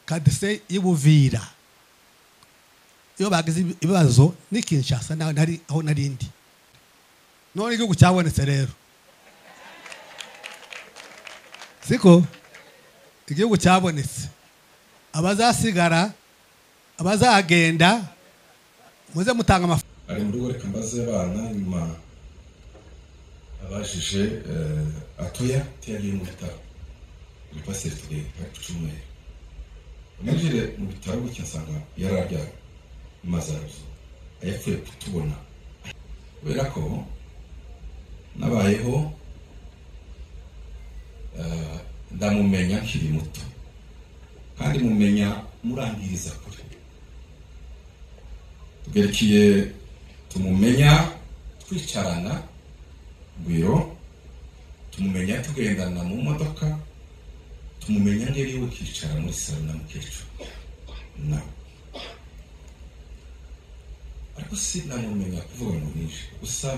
Kadese y'Ubuvira iyo bagize ibibazo ni Kinshasa nari aho narindi. None igihugu cyabonetse rero, siko igihugu cyabonetse, abazasigara abazagenda muze mutanga amafaranga. Ari mu rugo reka mbaze abana nyuma abajije atoya tiyagiye mu bitaro uri paseri tugiye ku cyumweru ninjire mu bitaro gutya nsanga yararyaye maze arazuka yapfuye kutubona kubera ko nabayeho ndamumenya nkiri muto kandi mumenya murangiriza kure tugerekiye tumumenya twicarana biro tumumenya tugendana mu modoka tumumenya ngeri we kicara muri salo na mukecuru na ariko sinamumenya kuvuga ngo nije gusa.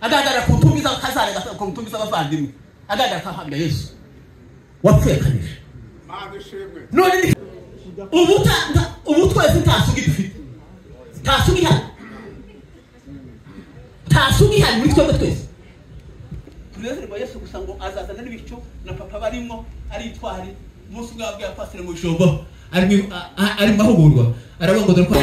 Agaragara kutumiza kazare kutumiza abavandimwe agaragara kahamya Yesu wapfuye kanisha none ubu twese ntasugi dufite ntasugi hano ntasugi hano muri twebwe twese tunezerwa Yesu gusa ngo azazana n'ibicu na papa barimo ari itwari umunsi umwe wabwiye pastor mu bijombo ari mahugurwa aravuga ngo dore ko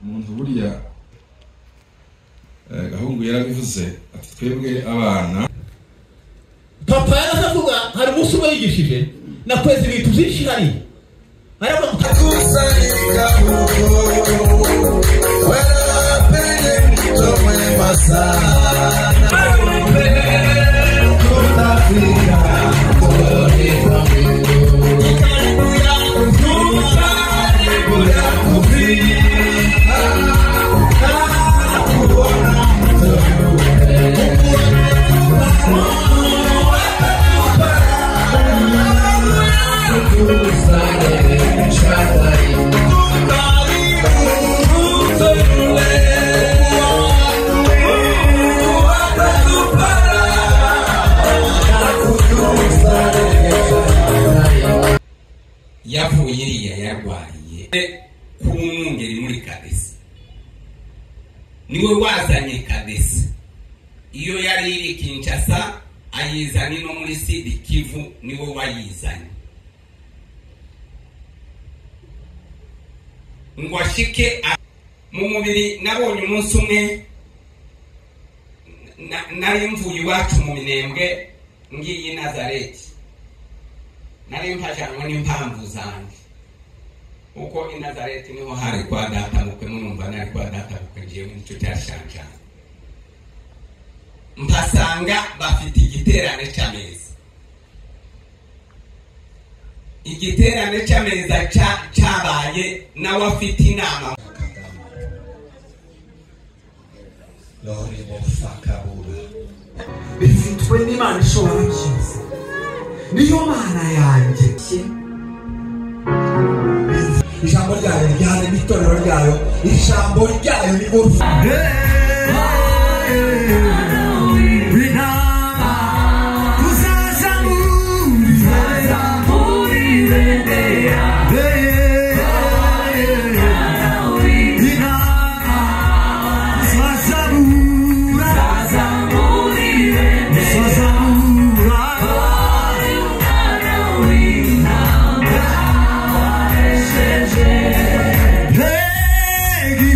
umuntu buriya Gahungu yarabivuze ati twebwe abana papa yaravuga hari umunsi umwe yigishije nakwezi ibintu byinshi hari aravuga yavuye iriya yarwariye kumwungeri muri Kadesi niwe wazanye Kadesi iyo yari iri Kinshasa ayizanye no muri Sud Kivu niwe wayizanye ngo ashike mu mubiri. Nabonye umunsi umwe nari mvuye iwacu mu Minembwe ngiye i Nazareti nari mfashanwe n'impamvu zanjye uko i Nazareti niho hari kwa data bukwe murumva nari kwa data bukwe ngiye nicyo cyashanjana mpasanga bafite igiterane cy'ameza igiterane cy'ameza cyabaye nawe afite inama bifitwe n'Imana ishobora byose niyo Mana yanjye ijambo ryayo ryarema itorero ryayo ijambo ryayo ni Hey,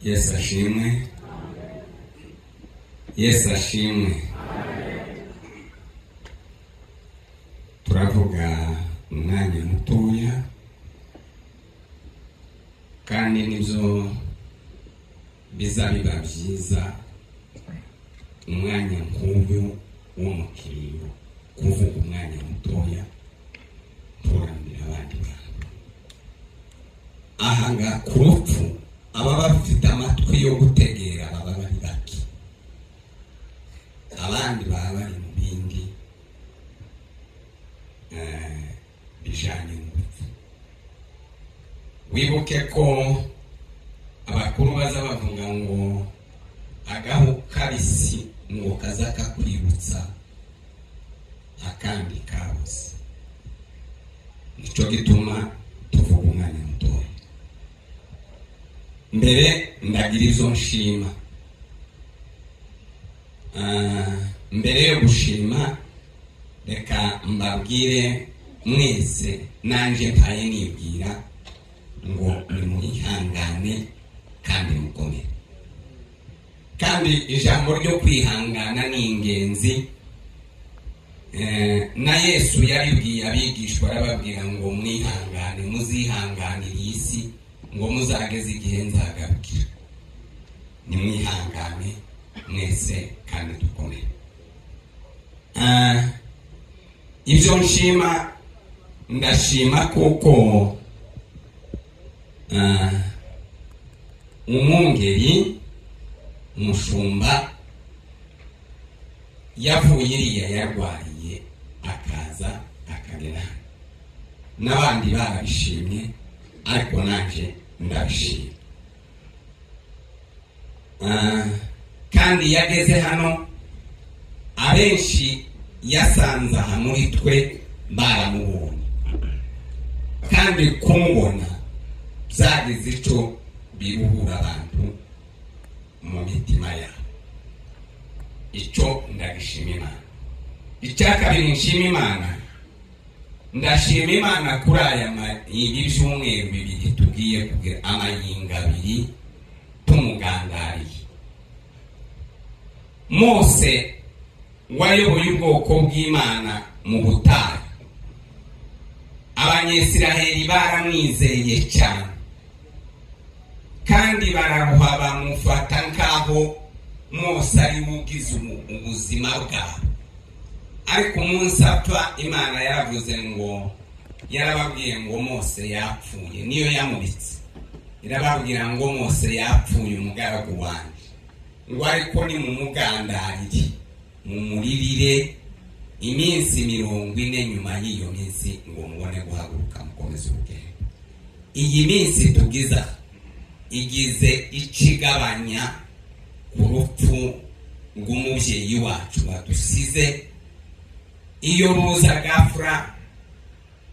Yesu ashimwe. Yesu ashimwe. Turavuga umwanya mutoya kandi nibyo bizabiba byiza umwanya nk'uyu wo mu kiriyo kuvuga umwanya mutoya turambira abandi bantu ahanga ku rupfu aba bafite amatwi yo gutegera baba bari bake abandi baba bari mu bindi bijanye n'urupfu. Wibuke ko abakuru baza bavuga ngo agahu kabisi ngo kaza kakwibutsa akandi kabuze. Nico gituma tuvuga umwanya mutoya. Mbere ndagira izo nshima. Mbere yo gushima reka mbabwire mwese nanje mpaye nibwira ngo nimwihangane kandi mukomere. Kandi ijambo ryo kwihangana ni ingenzi. Na Yesu yaribwiye abigishwa arababwira ngo mwihangane, muzihanganire iyi si ngo muzageze igihe nzagarukira. Nimwihangane mwese kandi dukomere. Ibyo nshima ndashima kuko umwungeri umushumba yavuye iriya yarwariye akaza akagera n'abandi barabishimye ariko nanje ndabishima. Kandi yageze hano abenshi yasanze aha muri twe baramubonye kandi kumubona byagize ico biruhura abantu mu mitima yabo. Icyo ndagishima Imana. Icya kabiri nshima Imana, ndashima Imana kuri aya ibi byumweru bibiri tugiye kugira amayinga abiri tumugandariye. Mose wayoboye ubwoko bw'Imana mu butayu, Abanyisiraheli baramwizeye cyane kandi bararuha bamufata nkaho Mose ari ugize ubuzima bwabo. Ariko umunsi apfa Imana yaravuze ngo yarababwiye ngo Mose yapfuye, niyo yamubitse irababwira ngo Mose yapfuye umugaragu wanjye, ngo ariko ni mumugandarire mumuririre iminsi 40 nyuma y'iyo minsi ngo mubone guhaguruka mukomeze urugendo. Iyi minsi tugiza igize ikigabanya ku rupfu rw'umubyeyi wacu wadusize. Iyo ruza gafra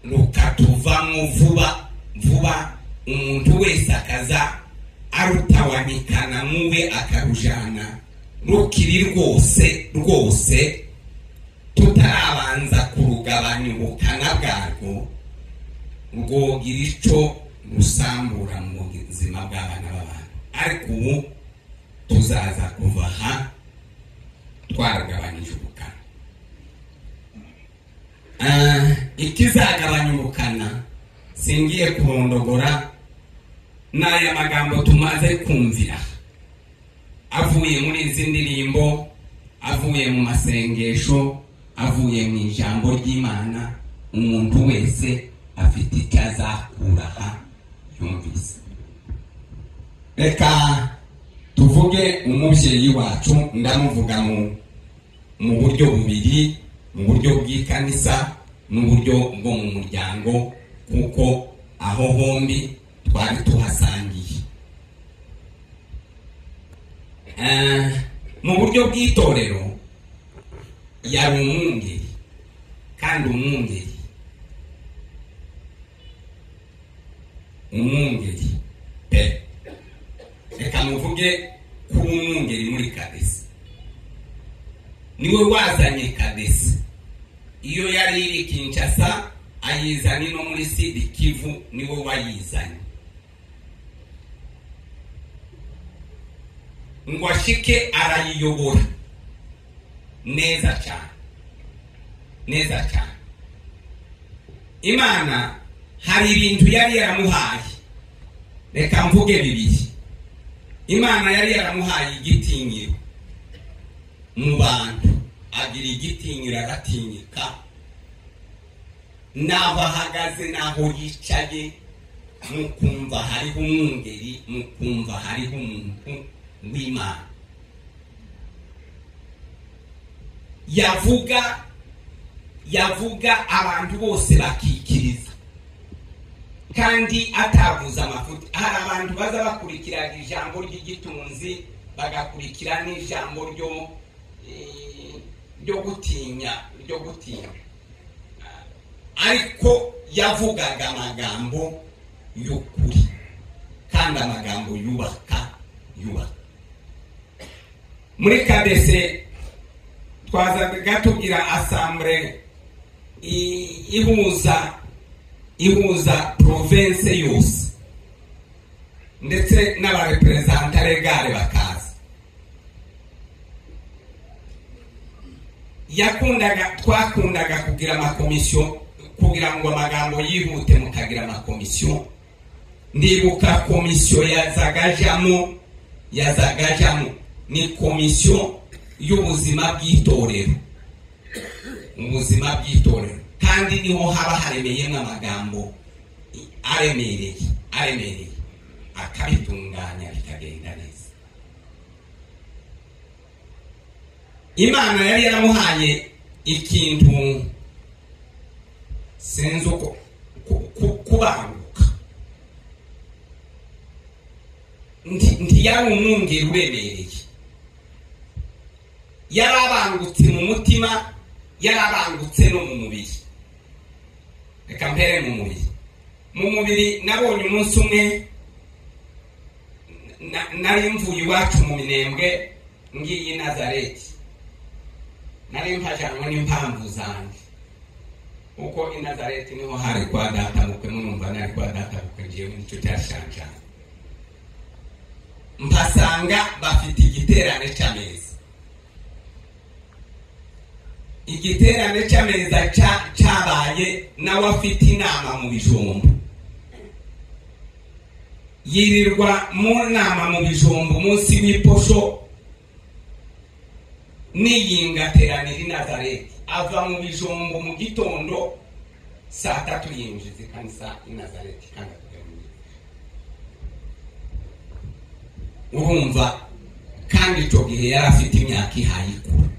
rukatuvamo vuba vuba, umuntu wese akaza arutawanikana muwe akarujana rukiri rwose rwose, tutarabanza kurugabanya ubukana bwarwo rwogira ico rusambura mu buzima bw'abana b'abantu. Ariko ubu tuzaza kuva aha twaragabanyije ubukana. Ikizagabanya ubukana singiye kurondogora, N'aya magambo tumaze kumvira avuye muri izi ndirimbo, avuye mu masengesho, avuye mu ijambo ry'Imana, umuntu wese afite icyo azakura aha yumvise. Reka tuvuge umubyeyi wacu, ndamuvuga mu buryo bubiri, mu buryo bw'ikanisa n'uburyo bwo mu muryango, kuko aho hombi twari tuhasangiye. Mu buryo bw'itorero yari umwungeri, kandi umwungeri pe. Reka muvuge ku mwungeri muri Kadesi. Niwe wazanye Kadesi. Iyo yari iri Kinshasa ayizanye no muri Sud Kivu, niwe wayizanye. Ngo ashike arayiyobora neza cyane, neza cyane. Imana hari ibintu yari yaramuhaye. Reka mvuge bibiri. Imana yari yaramuhaye igitinyiro mu bantu, agira igitinyiro aratinyika, naho ahagaze naho yicaye, mukumva hariho umwungeri, mukumva hariho umuntu w'Imana. Yavuga abantu bose bakikiriza, kandi atavuza amafuti. Hari abantu baza bakurikira ijambo ry'igitunzi, bagakurikira n'ijambo ryo gutinya, ryo gutinya. Ariko yavugaga amagambo y'ukuri, kandi amagambo yubaka. Muri Kadese twazaga tugira assemblée ihuza province yose, ndetse n'abarepresentants legale bakaza. Twakundaga kugira amakomisiyo kugira ngo amagambo yihute, mukagira amakomisiyo. Ndibuka komisiyo yazagajamo ni komisiyo y'ubuzima bw'itorero, ubuzima bw'itorero, kandi niho haba haremeyemo amagambo aremereye akabitunganya bikagenda neza. Imana yari yaramuhaye ikintu sinzi uko kubanguka. Ntiyari umwungeri uremereye, yarabangutse mu mutima, yarabangutse no mu mubiri. Reka mpere mu mubiri. Mu mubiri nabonye umunsi umwe nari mvuye iwacu mu Minembwe ngiye i Nazareti. Nari mpajanwe n'impamvu zanjye, kuko i Nazareti niho hari kwa data bukwe, murumva nari kwa data bukwe, ngiye nicyo cyashanjana. Mpasanga bafite igiterane cy'ameza. Igiterane cy'ameza cyabaye, nawe afite inama mu bijumba, yirirwa mu nama mu bijumba umunsi w'iposho n'iyingateranira i Nazareti. Ava mu bijumba mu gitondo saa 3 yinjiza ikanisa i Nazareti. Kandi urumva, kandi icyo gihe yari afite imyaka ihaye ikura.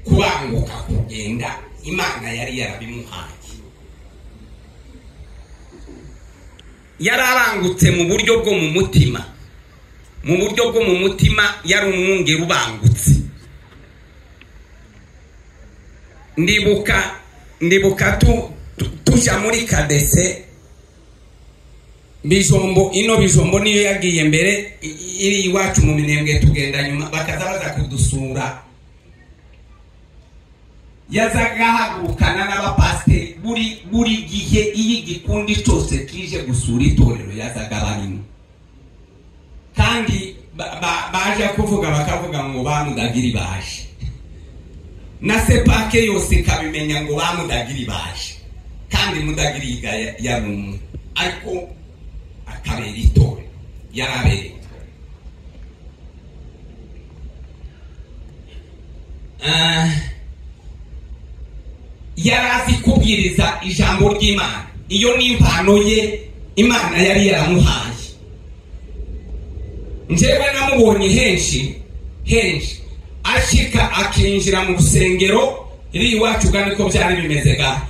Kubanguka kugenda Imana yari yarabimuhaye. Yarabangutse mu buryo bwo mu mutima. Mu buryo bwo mu mutima yari umwungeri ubangutse. Ndibuka tuja muri Kadese Bijombo, ino Bijombo niyo yagiye mbere, iri iwacu mu Minembwe tugenda nyuma, bakaza baza kudusura. Yazaga ahagurukana n'abapasiteri buri gihe iyo igikundi cyose kije gusura itorero yazaga barimo. Kandi baje kuvuga bakavuga ngo bamudagiri baje, na sepake yose ikabimenya ngo bamudagiri baje. Kandi Kandi Mudagiriga yari umwe, ariko akabera itorero, yarabereye. Yari azi kubwiriza ijambo ry'Imana. Iyo ni impano ye Imana yari yaramuhaye. Njyewe namubonye henshi henshi ashika akinjira mu rusengero iri iwacu, kandi ko byari bimeze ga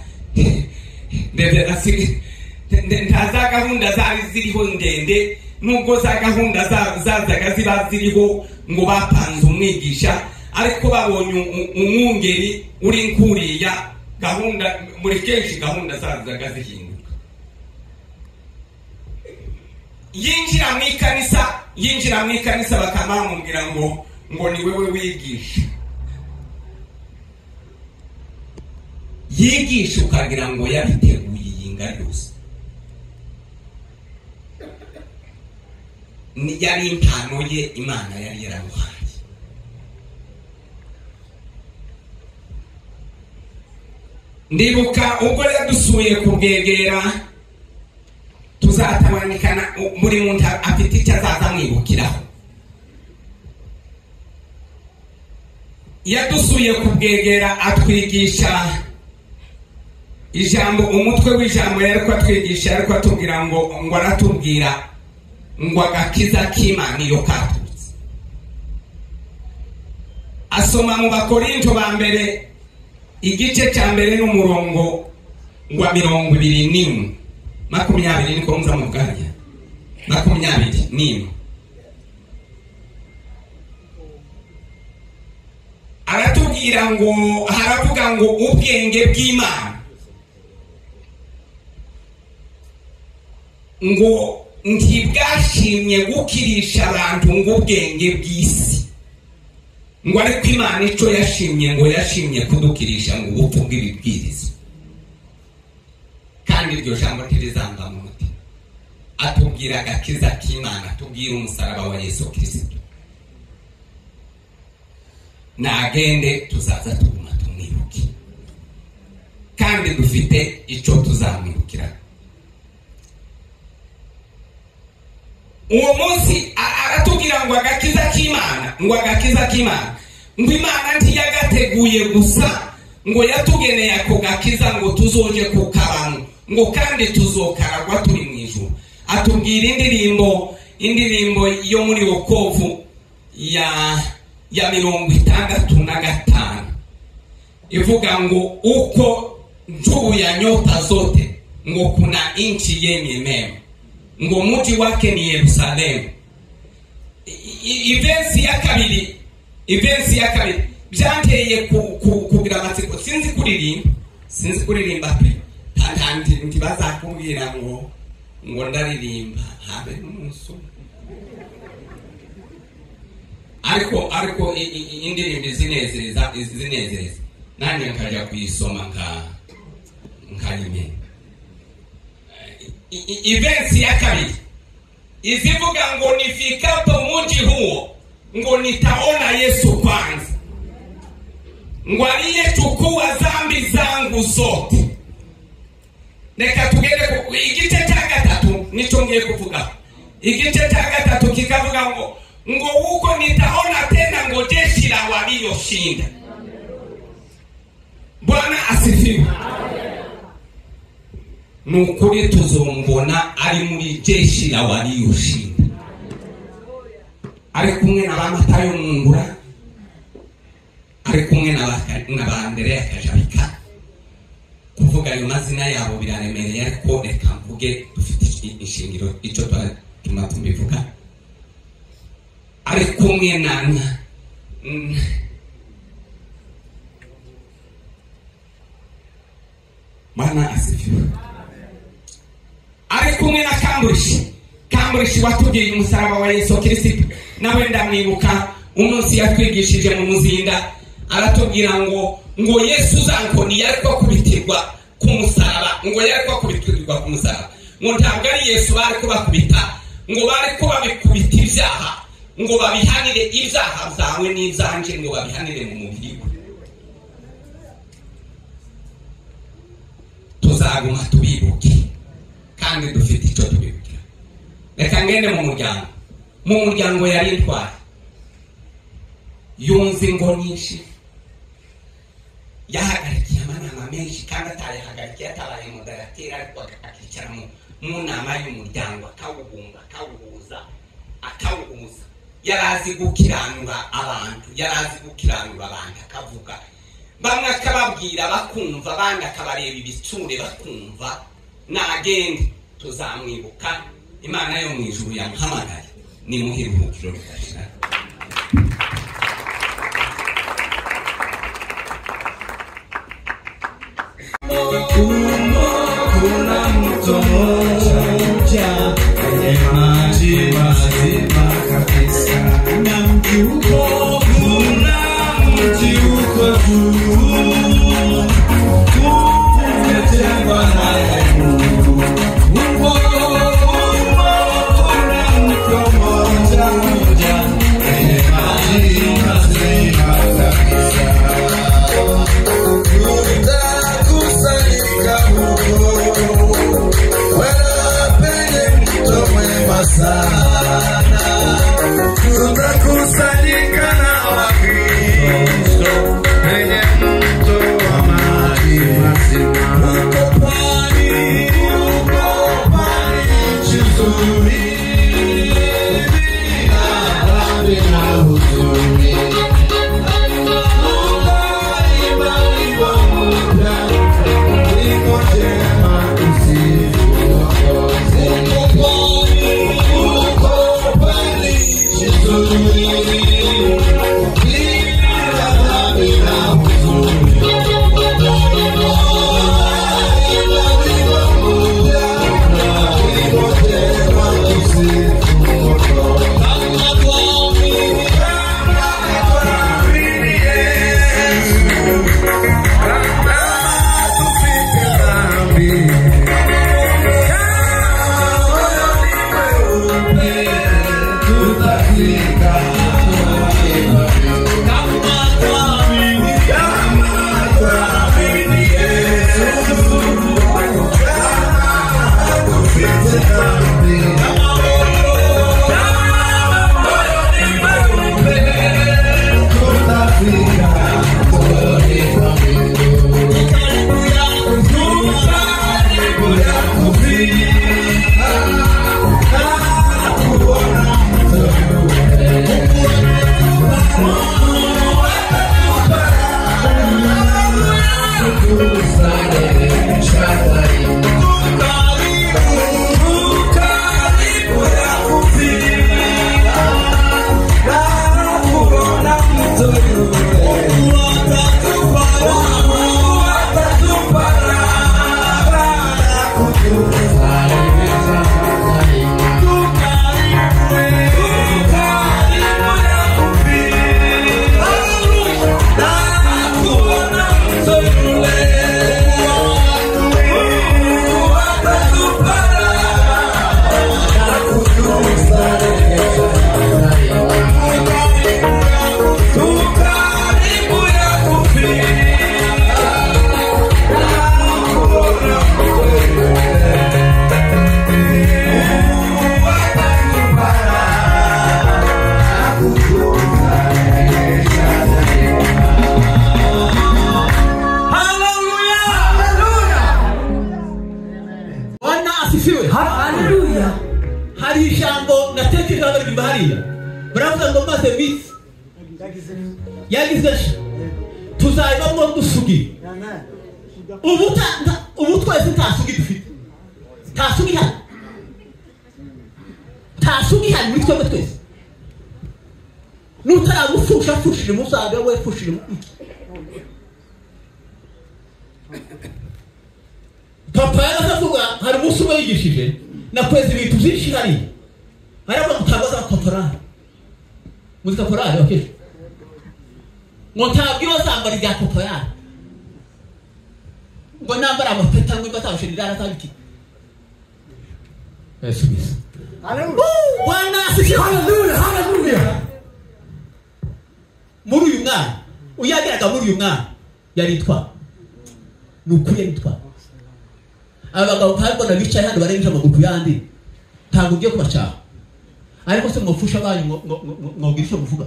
nta za gahunda zari ziriho ndende, nubwo za gahunda zazaga ziba ziriho ngo bapanze umwigisha, ariko babonye umwungeri uri nkuriya gahunda, muri kenshi gahunda zazaga zihinduka. Yinjira mu ikanisa, yinjira mu ikanisa bakamamubwira ngo ni wewe wigisha. Yigisha ukagira ngo yabiteguye iyinga ryose. Yari impano ye Imana yari yaramuhaye. Ndibuka ubwo yadusuye kubwegera, tuzatabanikana buri muntu afite icyo azaza amwibukiraho. Yadusuye kubwegera atwigisha ijambo, umutwe w'ijambo yari atwigisha, yari atubwira ngo aratubwira ngo agakiza k'Imana iyo katurutse. Asoma mu Bakorinto ba mbere igice cya mbere n'umurongo wa 21, 20 niko nza mu bwanya, 21. Aratubwira ngo haravuga ngo ubwenge bw'Imana ngo ntibwashimye gukirisha abantu ngo ubwenge bw'isi, ngo ariko Imana icyo yashimye ngo yashimye kudukirisha ngo ubupfu bw'ibibwirizo. Kandi iryo jambo ntirizamba mu mutima. Atubwira agakiza k'Imana, atubwira umusaraba wa Yesu Kristo. Nagende tuzaza tuguma tumwibuke, kandi dufite icyo tuzamwibukira. Uwo munsi aratubwira ngo agakiza k'Imana, ngo agakiza k'Imana, ngo Imana ntiyagateguye gusa, ngo yatugeneye ako gakiza ngo tuzoje kukabamo, ngo kandi tuzokaragwa turi mu ijuru. Atubwira indirimbo yo muri wokovu ya 65 ivuga ngo uko juu ya nyota zote ngo kuna nchi yenye mema, ngo mji wake ni Yerusalemu. Ivensi ya kabiri byanteye kugira amatsiko. Sinzi kuririmba pe, ntibazakubwira ngo ndaririmba habe n'umunsi. Ariko indirimbo zinezereza nanjye nkajya kuyisoma nkayimenya. Ivensi ya kabiri izivuga ngo nifikapo mji huo ngo nitaona Yesu kwanza, ngo aliyechukua dhambi zangu zote. Reka tugende igice cya gatatu nico ngiye kuvuga. Igice cya gatatu kikavuga ngo huko nitaona tena ngo jeshi la walioshinda. Bwana asifiwe. Nukuri tuzombona ari muri jeshi la walioshinda, ari kumwe na ba Matayo Mwungura, ari kumwe na ba Andereya Kajabika. Kuvuga ayo mazina yabo biraremereye, ariko reka mvuge dufite ishingiro icyo tuma tubivuga. Ari kumwe na Bwana asifiwe. Ari kumwe na Kamburishi watubwiye umusaraba wa Yesu Kristo. Nawe ndamwibuka umunsi yatwigishije mu muzinda, aratubwira ngo Yesu zankoni yari kubitirwa ku musaraba, ngo yari kubitirwa ku musaraba, ngo ntabwo ari Yesu bari kubakubita, ngo bari kubabikubita ibyaha, ngo babihanire ibyaha byawe n'ibyanje, ngo babihanire mu mubiri we. Tuzaguma tubibuke kandi dufite icyo tubibukira. Reka ngende mu muryango. Mu muryango yari intwari, yunze ingo nyinshi, yahagarikiye amanama menshi kandi atayahagarikiye atabaye moderateri, ariko akicara mu nama y'umuryango akawubumba, akawuhuza, akawuhuza. Yari azi gukiranura abantu, yari azi gukiranura abantu, akavuga bamwe akababwira bakumva, abandi akabareba ibitsure bakumva. Nagende tuzamwibuka. Imana yo mu ijuru yamuhamagaye, nimuhe iruhukiro ridashira. Kuna mto mmoja wenye maji mazima kabisa, na mji huko, kuna mji huko juu umejengwa naye Mungu. Huko kuna mto mmoja wenye maji mazima kabisa. Tutakusanyika huko wala penye mto mwema sana, tutakusanyika na Wakristo penye mto wa maji mazima. Huko pwani, huko pwani nchi nzuri, bila dhambi na huzuni. Asifiwe. Haleluya. Hari ijambo natekereje baririmba hariya, baravuga ngo maze minsi yagize tuzayibamwo dusugi. Ubu twese nta sugi dufite, nta sugi ihari, nta sugi ihari muri twebwe twese. Nutaragupfusha apfushije umusaga we, apfushije iki. Papa yaravuga hari umunsi umwe yigishije nakweza ibintu byinshi hariya, aravuga ngo ntabwo aza korali, muzika korali bakesha ngo ntabwo iyo azambara irya korali, ngo nambara amapeta ngo imba atabashe atabiki. Yesu Kristo. Bwana asifiwe. Haleluya. Haleluya. Muri uyu mwana uyageraga muri uyu mwana yari intwari, ni ukuri yari intwari. Abagabo nkabona bicaye hano barengeje amaguru yandi, ntabwo ugiye kubacaha. Ariko se mwofusha banyu mwogira icyo muvuga?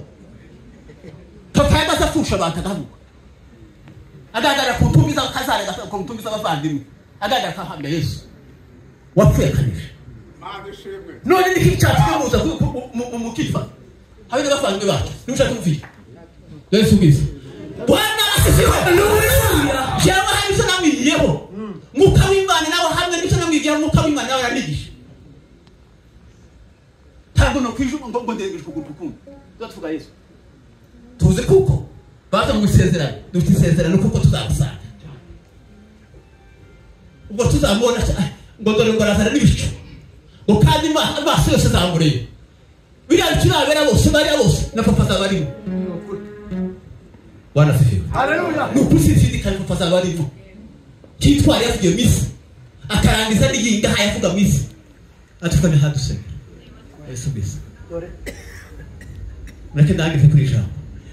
Papa yamaze afusha abantu agahaguruka, agaragara ku ntumbi z'akazara, ku ntumbi z'abavandimwe, agaragara akahamya Yesu wapfuye akanesha. None niki cyatumye muza mukifa habe n'abavandimwe bacu? Nimushaka kumvira Yesu mwiza. Bwana asifiwe. Jewe hari icyo namwigiyeho, Mwuka w'Imana nawe hamwe n'icyo namwigiyeho, Mwuka w'Imana nawe aranigisha. Ntabwo nokwije ngo ndengeje ukuguru kukundi. Tuzavuga Yesu tuzi kuko baza mu isezerano, dufite isezerano kuko tuzagusanga. Ubwo tuzamubona ngo dore ngo arazana n'ibicu, ngo kandi amaso yose azamureba. Biriya bicu nabera bose, bariya bose na papa azaba arimo. Bwana asifiwe. Ni ukuri sinshidikanya papa azaba arimo. Cyitwari yavugiye misi akarangiza n'iyinga yavuga misi atukane hadusengera Yesu mwiza. Mureke ndangize kuri ijambo.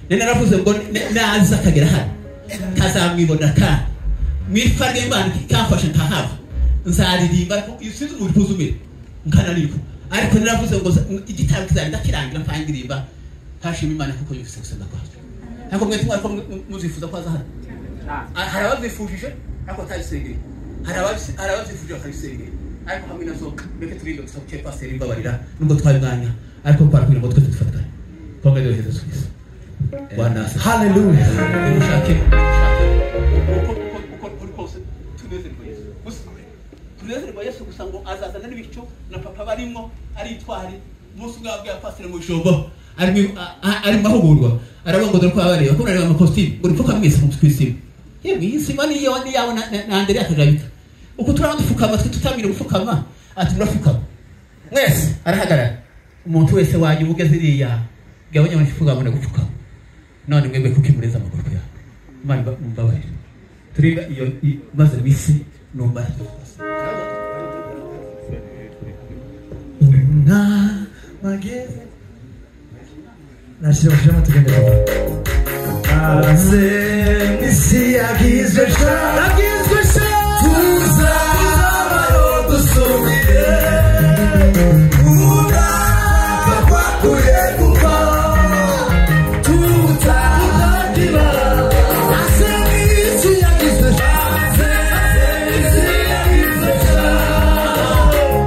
Nari naravuze ngo naza akagera hano kazamwibona kandi mw'ifa ry'Imana kamfashe ntahava nzaririmba, ariko sinzi umuntu kuzumira nkananirwa. Ariko naravuze ngo igitaramo kizagenda kirangira mpangirimba ntashima Imana kuko yumvise gusenga kwacu. Ariko mwe tumwe ko muzifuza ko aza hano, hari ababyifujije ariko batabisengeye, hari ababyifujije bakabisengera, ariko hamwe nazo reka turinde gusa kuko pasiteri imbabarira nubwo twari umwanya, ariko twarakwira ngo twese dufatane. Kongo yohereza Yesu. Bwana asifiwe. Haleluya. Mushake uko uri kose tunezerwe Yesu gusa, tunezerwe Yesu gusa ngo azazana n'ibicu na papa barimo ari itwari. Umunsi umwe yabwiye pasiteri mu ijambo ari mu mahugurwa, aravuga ngo dore ko abareba ko murareba amakositimu ngo nipfuka mwese mu kwisimu. Yemwe iyi sima ni iyawe n'iyawe na Andereya akajabika. Uko turaba dupfukama twe tutamira gupfukama, ati murapfukama mwese. Arahagarara umuntu wese wajya ugeze iriya gabanya amapfukama na gupfukama. None mwebwe kuko imureza amaguru yawe, Imana mumbabarire. Turiba iyo maze misi numara Mageze nashyira bashiramo tugende. Maze isi yagizwe sha, yagizwe sha, tuzabaro dusubire udapfa kwakuye kuva tutagira. Maze isi yagizwe sha, isi yagizwe sha,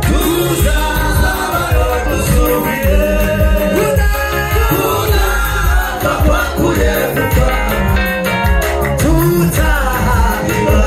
tuzabaro dusubire udapfa kwakuye kuva tutagira.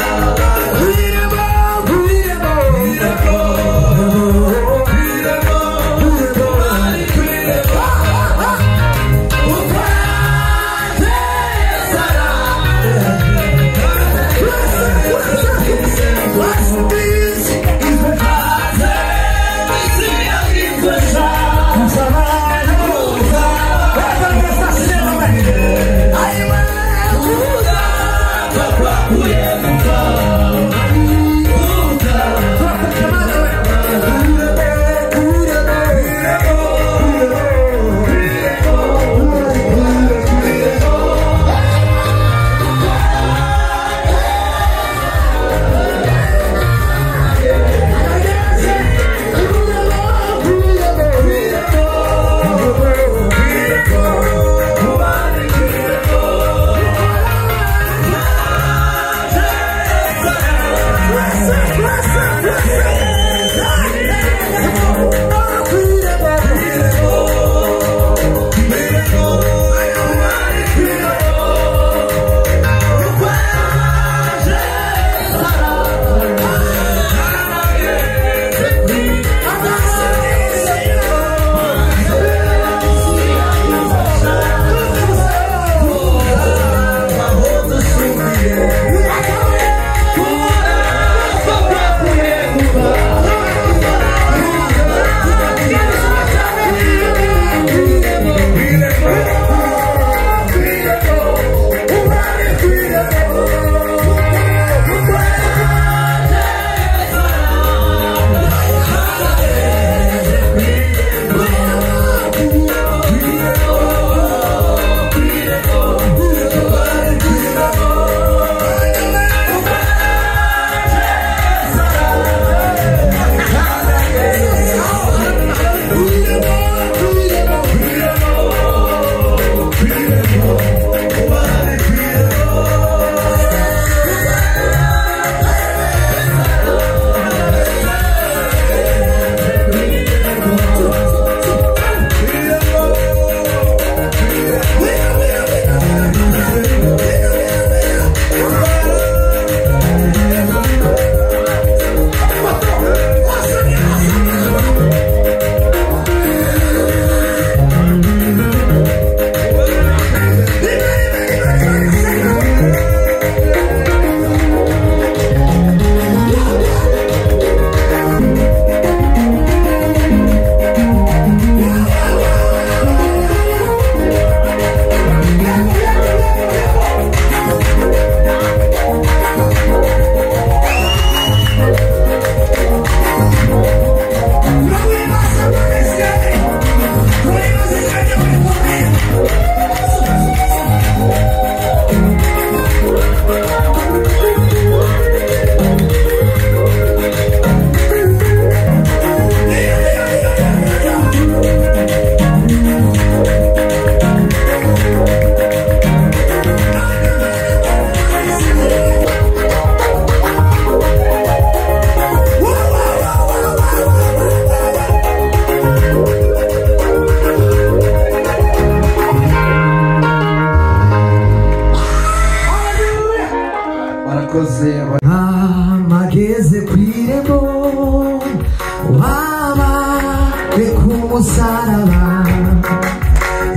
musaraba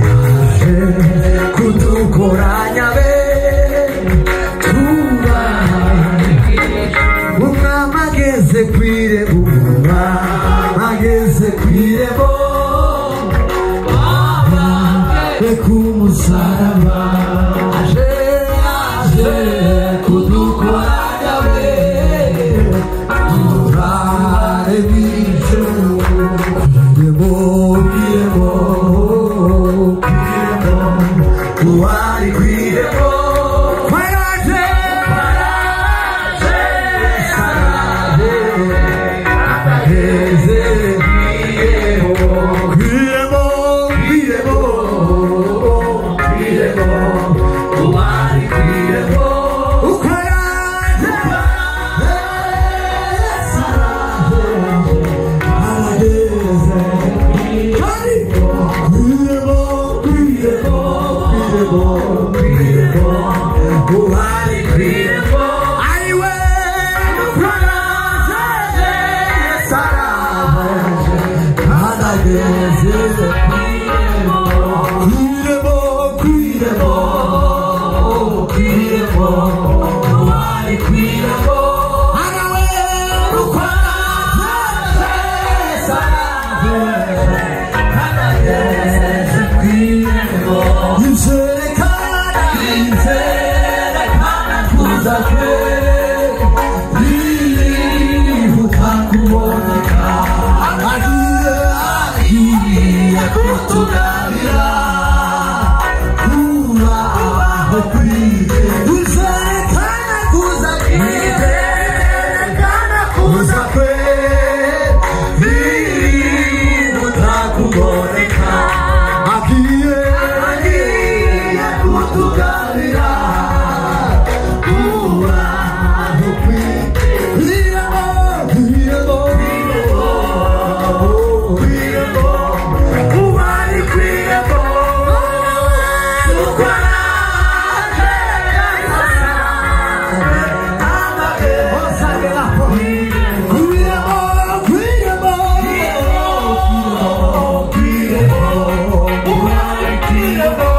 yaje kudukoranya be tuba umwami ageze ku irembo umwami ageze ku irembo be ku musaraba aje aje kudukoranya be turare mw'ijuru kwirembo kwirembo kwirembo uwari kwirembo kwaraje kwaraje saraje atageze kwirembo kwirembo kwirembo kwirembo uwari kwirembo ukwaraje saraje arageze kwirembo kwirembo kwirembo kwirembo uwari kwirembo ariwe ukwaraje saraje arageze kwirembo kwirembo kwirembo uwari kwirembo ariwe ukwaraje saraje arageze kwirembo inzerekana inzerekana kuza kwe yihuta kuboneka agiye agiye kutugarira kubaho kwiye inzerekana kuza kwe inzerekana kuza kwe yihuta kuboneka agiye agiye kutugarira kubaho kwiye kwirembo kwirembo kwirembo uwari kwirembo ukwaraje kwirembo kwirembo kwirembo uwari kwirembo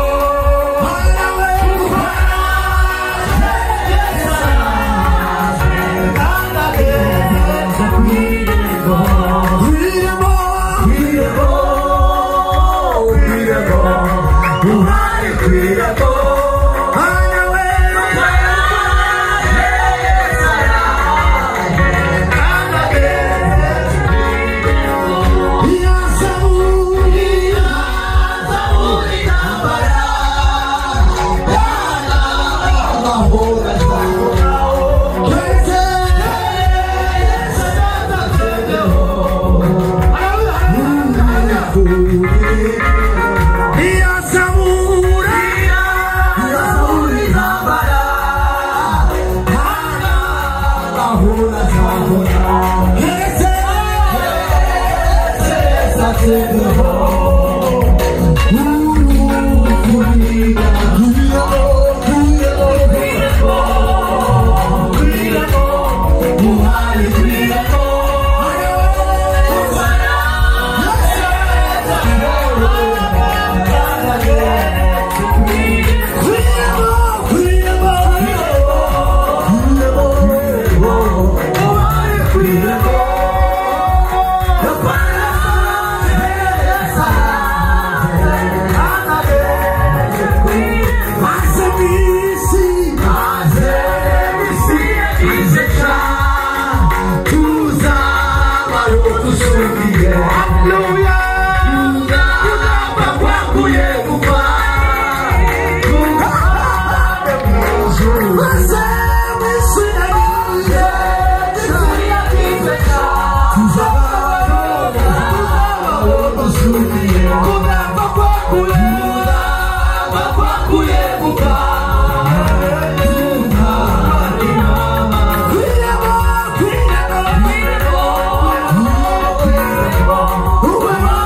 Who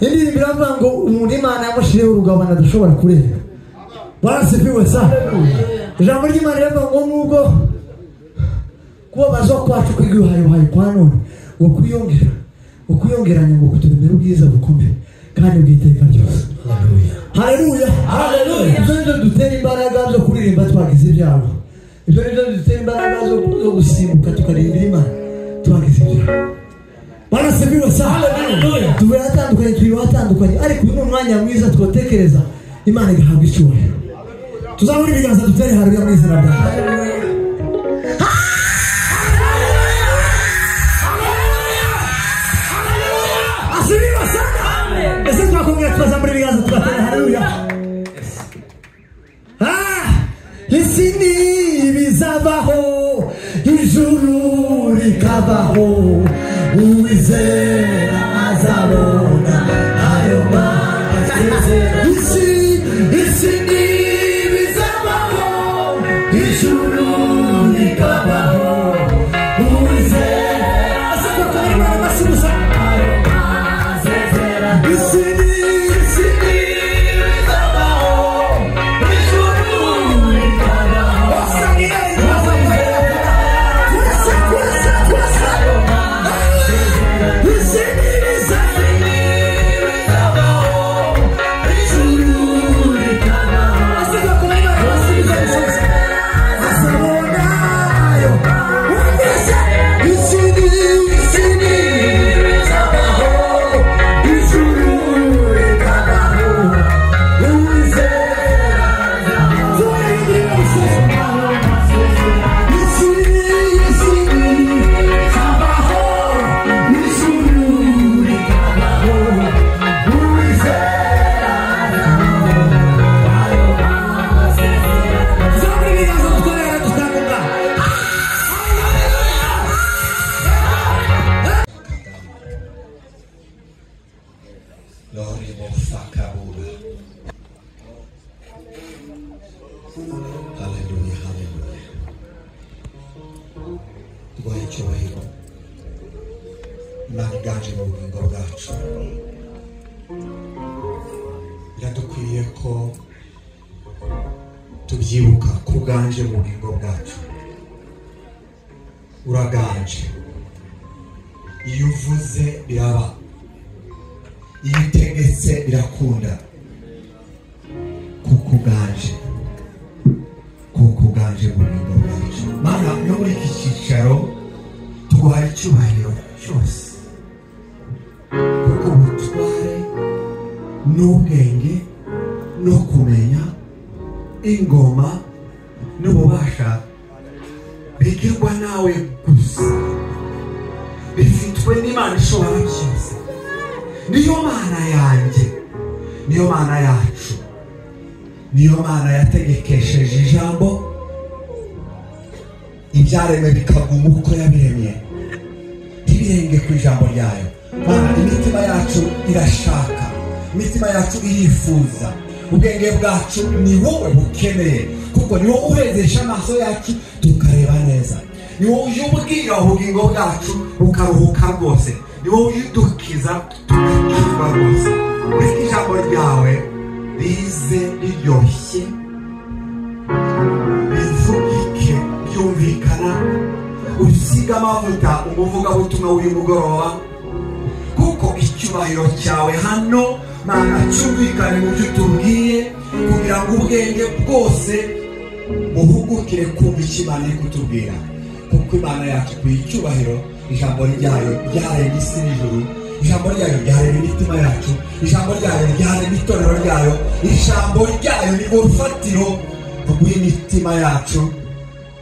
Indirimbo iravuga ngo umuntu Imana yamushyiriyeho urugabano adashobora kurenga. Barasifiwe sana. Ijambo ry'Imana riravuga ngo nubwo kubabazwa kwacu kw'igihayuhayu kwa none ngo kwiyongera ukwiyongeranya ngo kuturemera ubwiza bukomeye kandi bw'iteka ryose. Haleluya. Haleluya. Ibyo nibyo bidutera imbaraga zo kuririmba twagize ibyago. Ibyo nibyo bidutera imbaraga zo gusimbuka tukaririmbira Imana twagize ibyago. Barasifiwe sana. Haleluya. Tuba hatandukanye, turi hatandukanye, ariko uyu ni umwanya mwiza twotekereza Imana igahabwa icyubahiro. Tuzahura ibiganza dutere haleluya mu izina rya Yesu. Asifiwe sana. Ese twakongera tukazamura ibiganza tugatera haleluya. Isi ntibizabaho, ijuru rikabaho, uwizera azabona ayo masezerano. Isi ntibizabaho, ijuru rikabaho, uwizera ayo masezerano. Isi ntibizabaho, ijuru rikabaho, uwizera. Tuguhaye icyubahiro, Imana iganje mu bugingo bwacu. Biradukwiye ko tubyibuka ko uganje mu bugingo bwacu. Uraganje, iyo uvuze biraba, iyo utegetse birakunda, kuko uganje, kuko uganje mu bugingo bwacu. Mana, no muri iki cyicaro tuguhaye icyubahiro cyose, kuko ubutware n'ubwenge no kumenya ingoma n'ububasha bigirwa nawe gusa, bifitwe n'Imana ishobora byose. Niyo Mana yanjye, niyo Mana yacu, niyo Mana yategekesheje ijambo ibyaremwe bikaguma uko yabiremye, ntibirenge ku ijambo ryayo. Mana, imitima yacu irashaka, imitima yacu irifuza, ubwenge bwacu ni wowe bukeneye, kuko ni wowe uhezesha amaso yacu tukareba neza, ni wowe uje ubwira ubugingo bwacu bukaruhuka rwose, ni wowe uje udukiza tugakizwa rwose. Reka ijambo ryawe rize riryoshye, rivugike ryumvikana, usiga amavuta umuvugabutumwa w'uyu mugoroba, kuko icyubahiro cyawe hano Mana cyumvikane mu byo utubwiye, kugira ngo ubwenge bwose buhugukire kumva icyo Imana iri kutubwira. Kuko Imana yacu ikwiye icyubahiro, ijambo ryayo ryaremye isi n'ijuru, ijambo ryayo ryaremye imitima yacu, ijambo ryayo ryaremye itorero ryayo, ijambo ryayo ni urufatiro rw'imitima yacu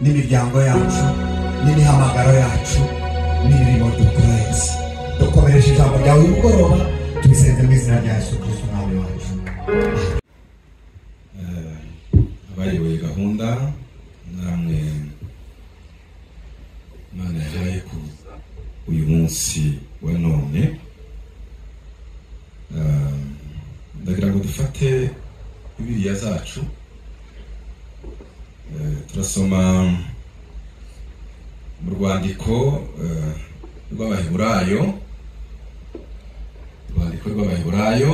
n'imiryango yacu n'imihamagaro yacu n'imirimo dukora yose. Dukomereje ijambo ryawe uyu mugoroba, tubisenze mu izina rya Yesu Kristo Umwami wacu. Abayoboye gahunda namwe Imana yahaye kuza uyu munsi wa none, ndagira ngo dufate Bibiliya zacu, turasoma mu rwandiko rw'Abaheburayo, urwandiko rw'Abaheburayo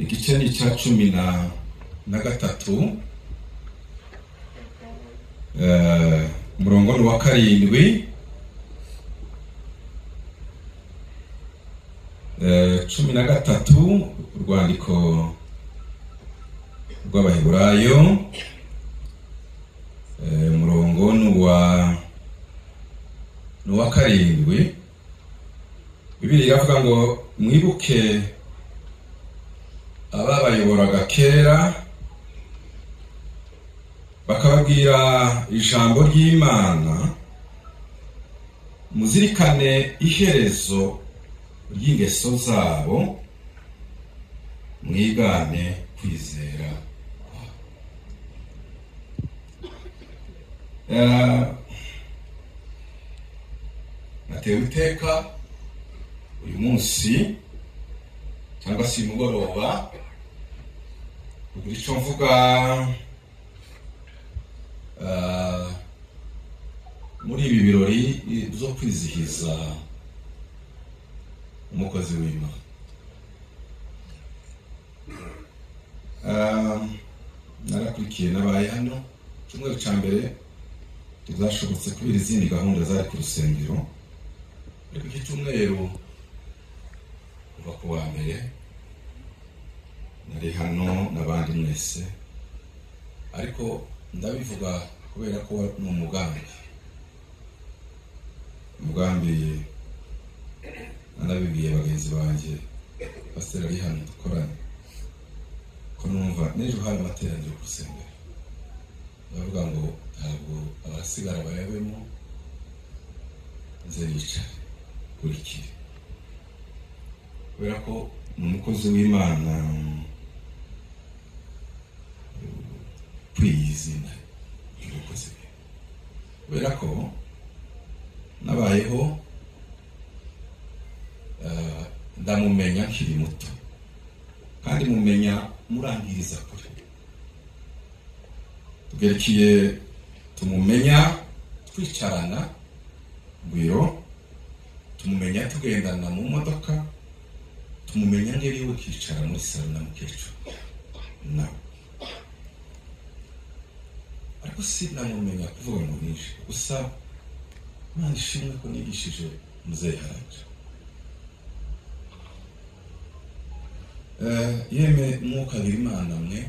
igice ni icya 13, umurongo ni uwa 7, 13, urwandiko rw'Abaheburayo, umurongo ni uwa 7. Bibiliya iravuga ngo mwibuke ababayoboraga kera, bakababwira ijambo ry'Imana, muzirikane iherezo ry'ingeso zabo, mwigane kwizera kwabo. Natewe iteka uyu munsi cyangwa se mugoroba kugira icyo mvuga muri ibi birori byo kwizihiza umukozi w'Imana. Narakurikiye n'abaye hano icyumweru cya mbere tuzashobotse kubera izindi gahunda zari ku rusengero, ariko iki cyumweru kuva ku wa mbere nari hano n'abandi mwese, ariko ndabivuga kubera ko ni umugambi, umugambi nanabibwiye bagenzi banjye, pasiteri ari hano dukorane, ko numva n'ejo hari amateraniro ku rusengero, ndavuga ngo ntabwo abasigara bayabemo, nze nicare nkurikire, kubera ko ni umukozi w'Imana ukwiye izina ry'umukozi we, kubera ko nabayeho ndamumenya nkiri muto, kandi mumenya murangiriza kure, tugerekiye tumumenya twicarana biro, tumumenya tugendana mu modoka, tumumenya ngeri iwe kicara muri salo na mukecuru nawe, ariko sinamumenya kuvuga ngo nije. Gusa Imana ishimwe ko nigishije muzehe Haranje. Yeme mwuka w'Imana mwe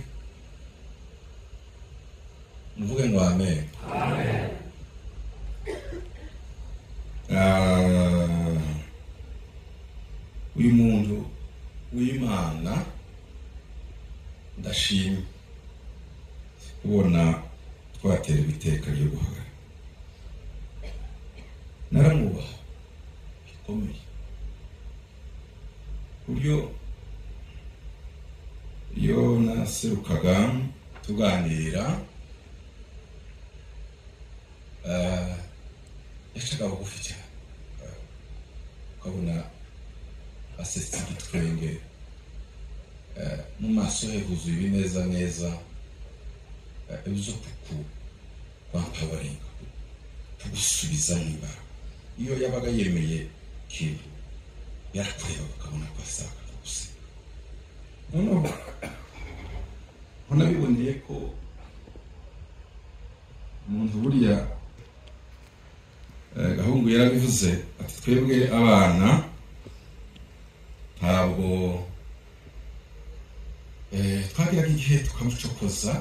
muvuge ngo amen. Amen. Uyu muntu w'Imana ndashimye kubona twatera ibiteka ryo guhagarara. Naramwubaha bikomeye, buryo iyo naserukaga tuganira yacaga bugufi cyane, ukabona asetse igitwenge, mu maso he huzuye ibineza neza ibyo kuku kwampabaringa kugusubiza mu ibara. Iyo yabaga yemeye ikintu yarakureba ukabona ko asaka guseka. Noneho nabiboneye ko umuntu buriya Gahungu yarabivuze ati twebwe abana ntabwo twagiraga igihe tukamucokoza,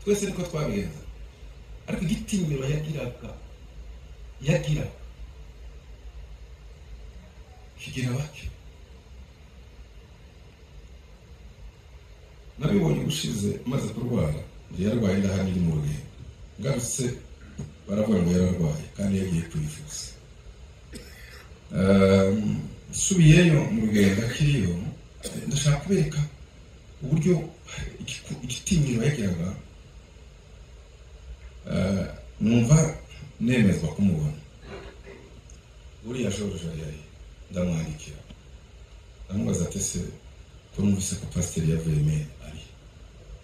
twese niko twabigenza, ariko igitinyiro yagira kigira bake. Nabibonye ubushize maze kurwara, njye yarwaye ndahari ndi mu rugendo, ngarutse baravuga ngo yararwaye kandi yagiye kwivuza. Nsubiyeyo mu rugendo akiriyo, ndashaka kubereka uburyo igitinyiro yagiraga. Numva nemezwa kumubona. Buriya George yari ndamwandikira, ndamubaza ati ese ko numvise ko pasiteri yavuye Maine ari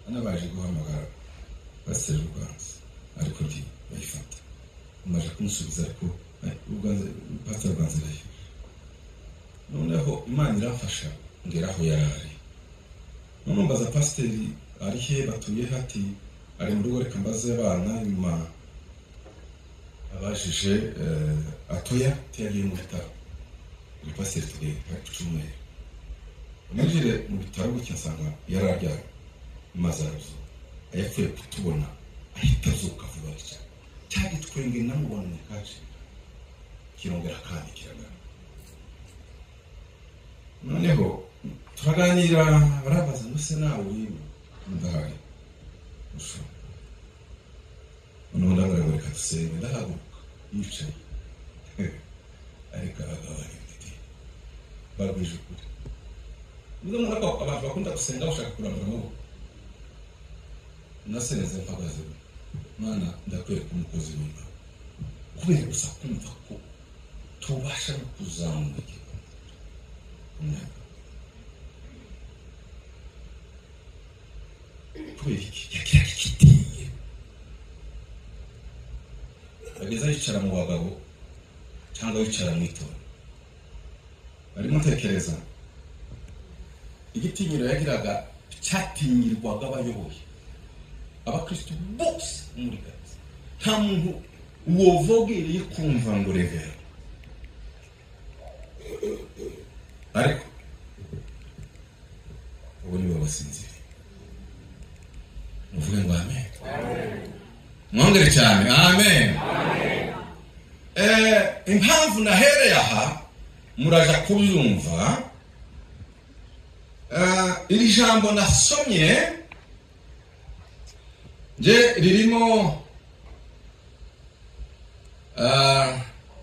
anabaje guhamagara pasiteri Ruganza, ariko ndi bayifata umaze kumusubiza, ariko pasiteri Ruganza arahiye. Noneho Imana iramfasha ngera aho yari ari. Noneho mbaza pasiteri ari he, batuye hati ari mu rugo, reka mbaze abana. Nyuma abajije atoya yagiye mu bitaro. Uyu pasiteri tugiye ku cyumweru, ninjire mu bitaro gutya nsanga yari aryamye maze arazuka, yapfuye kutubona ahita azuka vuba cyane. Cya gitwenge namubonye kaje kirongera kandi kiragaruka. Noneho turaganira, barabaza ngo se nawe urimo? Ndahari. Noneho ndabwira reka dusenge, ndahaguruka yicaye, ariko abagabo bari bagwije ukuri. Nizo mubona ko abantu bakunda gusenga bashaka kurambura amaboko. Nasenze mpagaze, Mana ndakwereka umukozi w'Imana, kubera gusa kumva ko tubasha no kuzamura umwaka. Kubera iki yagiraga igitinyiro, ageze yicara mu bagabo cyangwa yicara mu itorero, arimo ntekereza igitinyiro yagiraga cyatinyirwaga abayoboye abakristo bose muri Gaza. Nta muntu wovogereye kumva ngo revera, ariko ubu nibo basinziriye. Muvuge ngo amen. Mwongere cyane amen. Impamvu nahereye aha muraja kubyumva. Iri jambo nasomye nje ririmo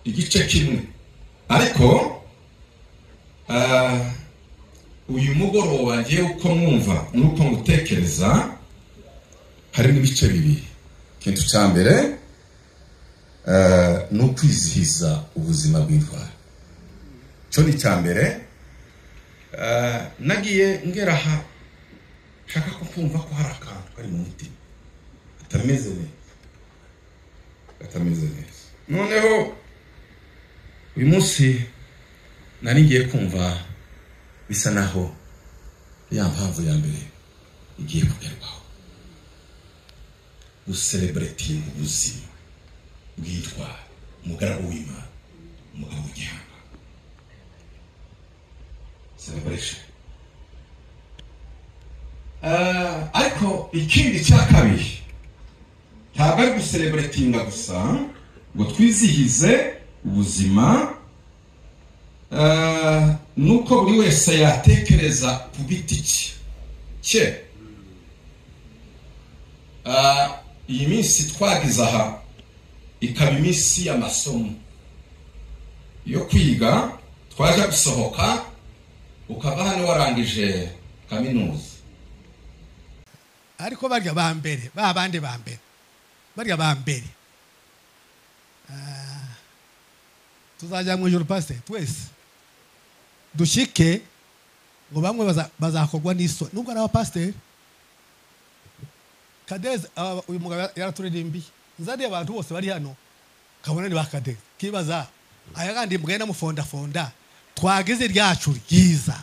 igice kimwe, ariko uyu mugoroba ngiye uko mwumva nuko ngutekereza harimo ibice bibiri. Ikintu cya mbere ni ukwizihiza ubuzima bw'intwari, cyo ni icya mbere. Nagiye ngera aha nshaka ko kumva ko hari akantu kari mu mutima katameze neza, Uyu munsi nari ngiye kumva bisa naho ya mpamvu ya mbere igiye kugerwaho, gucelebratinga ubuzima bwitwa umugaragu w'Imana, umugabo w'igihanga. Celebration. Ariko ikindi cya kabiri ntabwo ari gucelebratinga gusa ngo twizihize ubuzima, nuko buri wese yatekereza ku giti cye. Iyi minsi twagize aha ikaba iminsi y'amasomo yo kwiga, twaje gusohoka ukava hano warangije kaminuza. Ariko barya ba mbere, ba bandi ba mbere, barya ba mbere, tuzajya mu ijuru pastor twese dushike ngo bamwe bazakorwa n'isoni nubwo ari abapasiteri. Kadeze uyu mugabo yaraturirimbiye, nzaniye abantu bose bari hano kabona ni ba Kadeze, kibaza aya kandi mugenda mufondafonda twagize ryacu ryiza.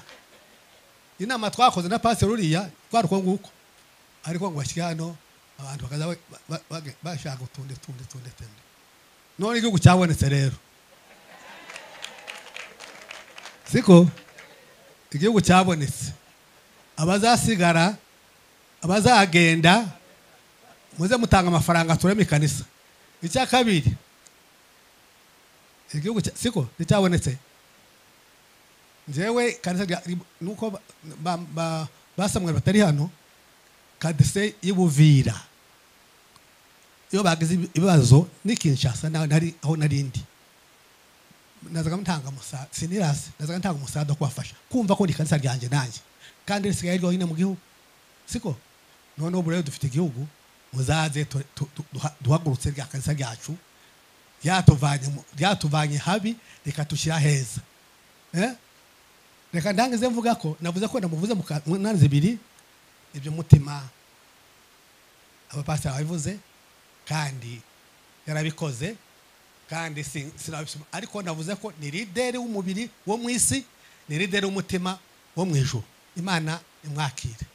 Inama twakoze na pastor uriya twari uko nguko, ariko ngo bashyike hano abantu bakaza bashaka utunde tunde tunde tunde. None igihugu cyabonetse rero, siko igihugu cyabonetse, abazasigara abazagenda muze mutanga amafaranga tureme ikanisa. Icya kabiri, igihugu siko nticyabonetse. Njyewe kanisa nuko basamwe batari hano, kadese y'Ubuvira iyo bagize ibibazo ni Kinshasa nari aho narindi, nazaga ntanga umusada, sinirase nazaga ntanga umusada kubafasha kumva ko ndi kanisa ryanjye nanjye kandi risigaye ryonyine mu gihugu, siko. None ubu rero dufite igihugu, muzaze duhagurutse rya kanisa ryacu ryatuvanye habi rikatushyira heza. Reka ndangize mvuga ko navuze ko namuvuze mu ntanzi ibiri ibyo mutima abapasiteri babivuze kandi yarabikoze kandi sinabisoma, ariko navuze ko ni leader w'umubiri wo mu isi, ni leader w'umutima wo mu ijuru. Imana imwakire.